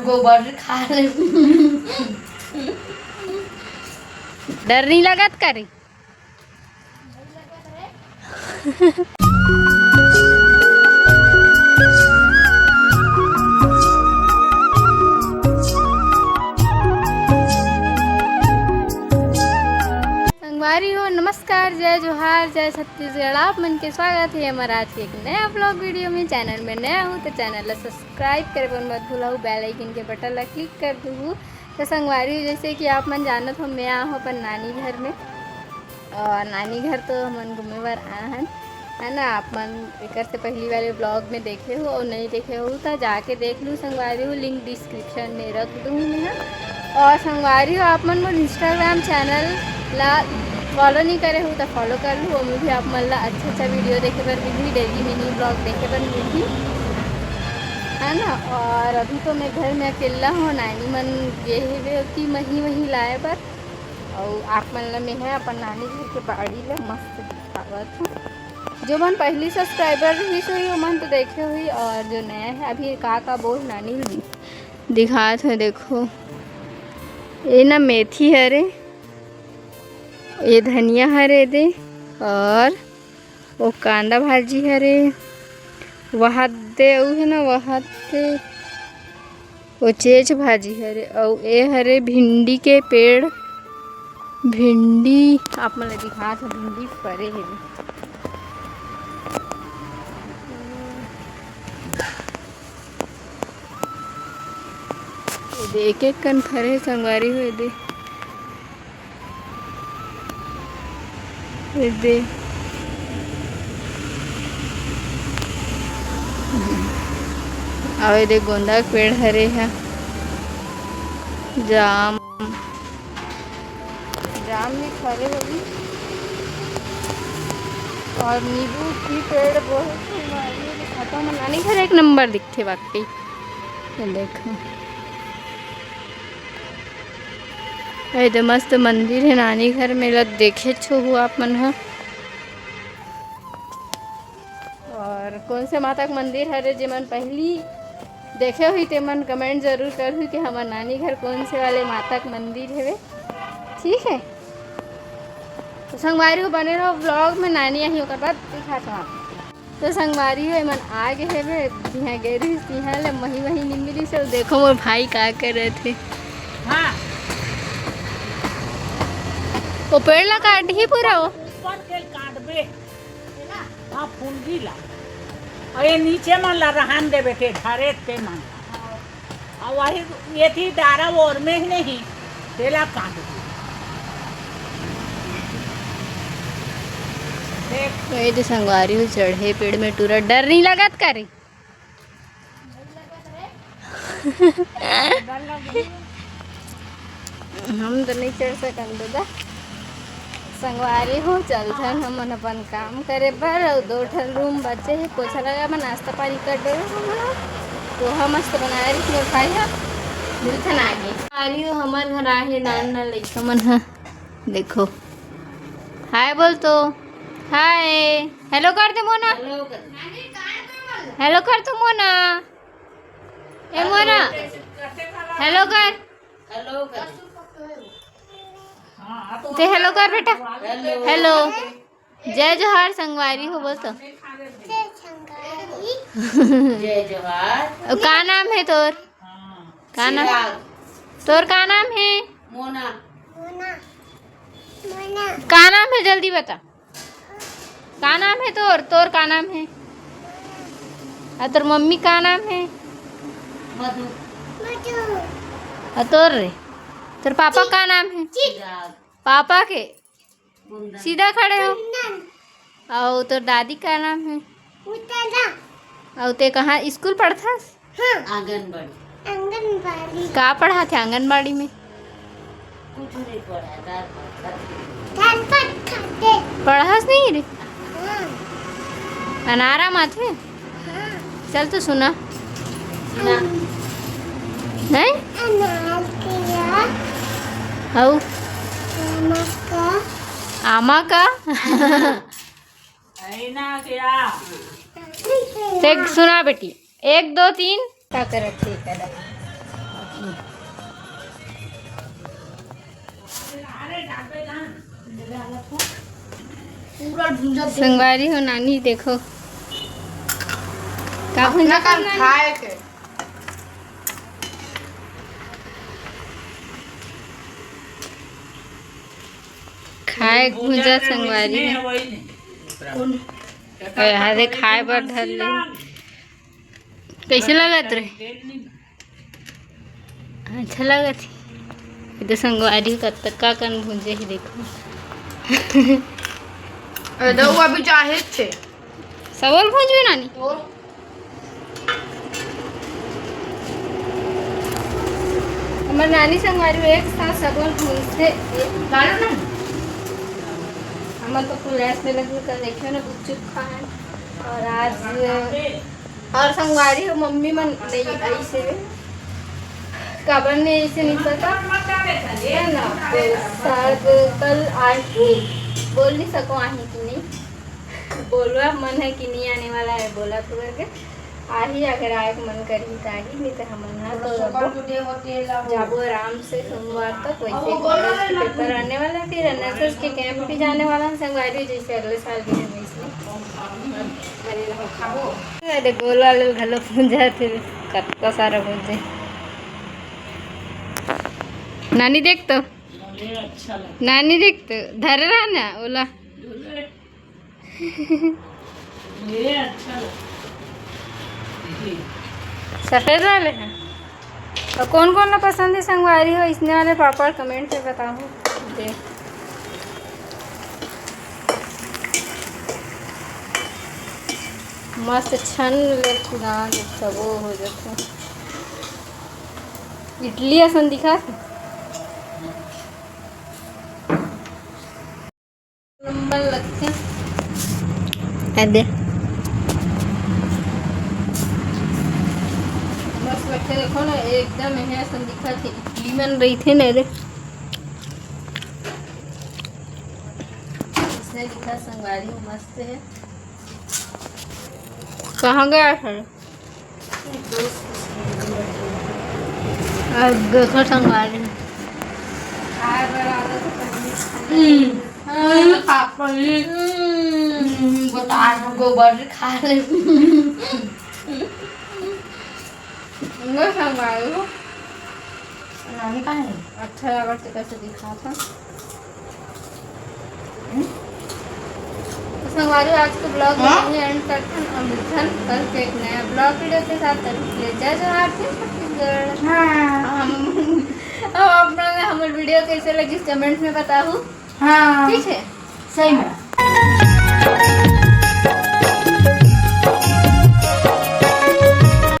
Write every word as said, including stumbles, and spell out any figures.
गोबर खा ले। डर नहीं लगत का रे? संगवारी हो, नमस्कार, जय जोहार, जय छत्तीसगढ़। आप मन के स्वागत है हमर आज के एक नया vlog video में। Channel में नया हो तो channel ला subscribe करे बर मत भूलहू, bell icon के button ला click कर दूहू। तो संगवारी हो, जैसे कि आप मन जानत हो, मैं आ हूँ अपन नानी घर में, और नानी घर तो हमन घूमे बर आए हन, है ना। आप मन एकर से पहली वाले vlog में देखे हो, और नहीं देखे हो तो जाके देख लू संगवारी हो, link description में रख दूँ मैं। और संगवारी हो, आप मन मोर Instagram channel ला follow नहीं करे हो तो follow कर लू, ओमे भी आप मन ला अच्छा अच्छा video देखे बर मिलही, daily mini vlog देखे बर मिलही, है ना। और अभी तो मैं घर में अकेला हूँ, नानी मन गे हेवे ओती मही वही लाए बर, अउ आप मन ला मैं ह अपन नानी घर के बाड़ी ला मस्त दिखावत हूँ। जो मन पहली subscriber रहिस होही, ओमन तो देखे होही, और जो नया है, अभी का का बोल नानी भी दिखात है। देखो, ये ना मेथी हरे, ये धनिया हरे दे, और वो कांदा भाजी हरे, वहाद दे, ऊ है ना, वहाद दे, वो चेच भाजी हरे, अउ ए हरे भिंडी के पेड़। भिंडी आप मन ल दिखात हे, भिंडी फरे हे। ये दे, एक एक कन फरे हे संगवारी हो, ये दे। ये दे। अउ ये दे गोंदा के पेड़ हरे ह। जाम, जाम भी फरे होही। और नींबू भी पेड़ बहुत संगवारी हो, दिखाता हूँ। नानी घर एक नंबर दिखथे वाकई। ये देखो। ए दे मस्त मंदिर हे नानी घर में, ला देखेच होहू आप मन ह। और कौन से माता के मंदिर हरे, जेमन पहली देखे हुई, तेमन comment जरूर करहू कि हमर नानी घर कौन से वाले माता के मंदिर हवे। ठीक है, तो संगवारी हो, बने रहो vlog में। नानी आही, ओकर बाद दिखात हूँ आप। तो संगवारी हो, एमन आ गे हेबे, जिहाँ गे रहिस, तिहाँ ले मही वही नी मिलिस। अउ देखो मोर भाई का करत हे। हाँ। वो पेड़ ला काटही पूरा वो। ऊपर के काटबे। हाँ, फुनगी ला। अउ ये नीचे मन ला रहन देबे के धरे ते मन। अउ वही ये थी डारा ओर में ही नहीं, तेला काट दी। देख। ये तो संगवारी हो चढ़े पेड़ में टूरा, डर नहीं लगत का रे? डर लग रही। हम तो नहीं चढ़ सकन दादा। संगवारी हो, चलथन हमन अपन काम करे बर। अउ दो ठन रूम बचे हे, पोछा लगा बर, नाश्ता पानी कर डरे हमन। पोहा मस्त बनाए रहिस मोर भाई ह, मिलथन आगे। संगवारी हो, हमर घर आहे नान नान लइका मन ह। देखो, हाय बोल तो, हाय, हेलो कर दे मोना, हेलो कर तो मोना, ए मोना, हेलो कर। हेलो कर। ते हेलो कर बेटा। हेलो। हेलो। जय जोहार संगवारी हो बोल तो। जय जोहार। अउ का नाम हे तोर? का नाम? चिराग। तोर का नाम हे? मोना। का नाम हे जल्दी बता। का नाम हे तोर? तोर का नाम हे? अउ तोर मम्मी का नाम हे? मधु। अउ तोर रे? तोर पापा का नाम हे? चिराग। पापा के? कुंदन। सीधा खड़े हो। कुंदन। अउ तोर दादी का नाम हे? उत्तरा। अउ ते कहाँ स्कूल पढ़थस? हाँ। आंगनबाड़ी। आंगनबाड़ी। का पढ़ाथे आंगनबाड़ी में? कुछ नहीं पढ़ा, दाल भात खाते। दाल भात खाते। पढ़स नहीं रे? हाँ। अनारा माथे? हाँ। चल तो सुना। सुना। नहीं? अनार के या। हऊ। आमा का। आमा का? ऐना क्या? देख, सुना बेटी, एक, दो, तीन। का करत हे, का करत? पूरा भूंजा दे। संगवारी हो, नानी देखो का अपना भूंजा कर नानी। खाए के। खाए भूंजा संगवारी है। कौन? ए, हदे खाए बर धर ले। कैसे लगत रहे? अच्छा लगत हे। ये तो संगवारी कतका कन भूंजे हे, देखो। ए, दऊ अभी चाहे थे। सबोल भूंजबे नानी? तो हमर नानी संगवारी एक साथ सबोल भूंजथे। डालो ना। हमर तो फुल ऐसे लगे, कल देखियो ना, गुपचुप खाए। और आज, और संगवारी हो, मम्मी मन नहीं आई से, काबर नहीं आई से नहीं पता, है ना? तो शायद कल आही, बोल नहीं सको आही कि नहीं, बोलवा मन है कि नहीं आने वाला है, बोला तो करके आही, अगर आए के मन करही त आही, नहीं तो हमन ना तो जाबो आराम से सोमवार तक। वैसे कॉलेज के पेपर आने वाला है, फिर एनएसएस के कैंप भी जाने वाला है संगवारी, जैसे अगले साल भी हम इसमें। अरे गोला ले घलो पूंजा थे, कतका सारा पूंजे। नानी देख तो, नानी देख तो, धरे रहा ना ओला। ये अच्छा लग-, सफेद वाले हैं। और कौन कौन ला पसंद है संगवारी हो, इसने वाले पापड़ कमेंट में बताओ। दे। मस्त छन ले, पुरान सब वो हो जाते हैं। इडली असन दिखा। नंबर लगते हैं। ए दे। बस बैठे देखो ना, एकदम यही असन दिखा थे, इडली मन रही थे ना रे। इसने दिखा संगवारी हो, मस्त है। कहाँ गया था? अब देखो संगवारी। हम्म। हम्म, पापड़ी। हम्म, बता दो, गोबर खा ले। मैं संगवारी हूँ। नानी कहाँ है? अच्छा लगा तो कैसे दिखा था। हम्म? तो संगवारी, आज के ब्लॉग हाँ? यहीं एंड करते हैं। अब मिलते हैं कल के एक नया ब्लॉग वीडियो के साथ। तब तक के लिए जय जोहार, जय छत्तीसगढ़। हाँ। हम, अब आप लोग हमारे वीडियो कैसे लगी, कमेंट में बताओ। हाँ। ठीक है? सही में।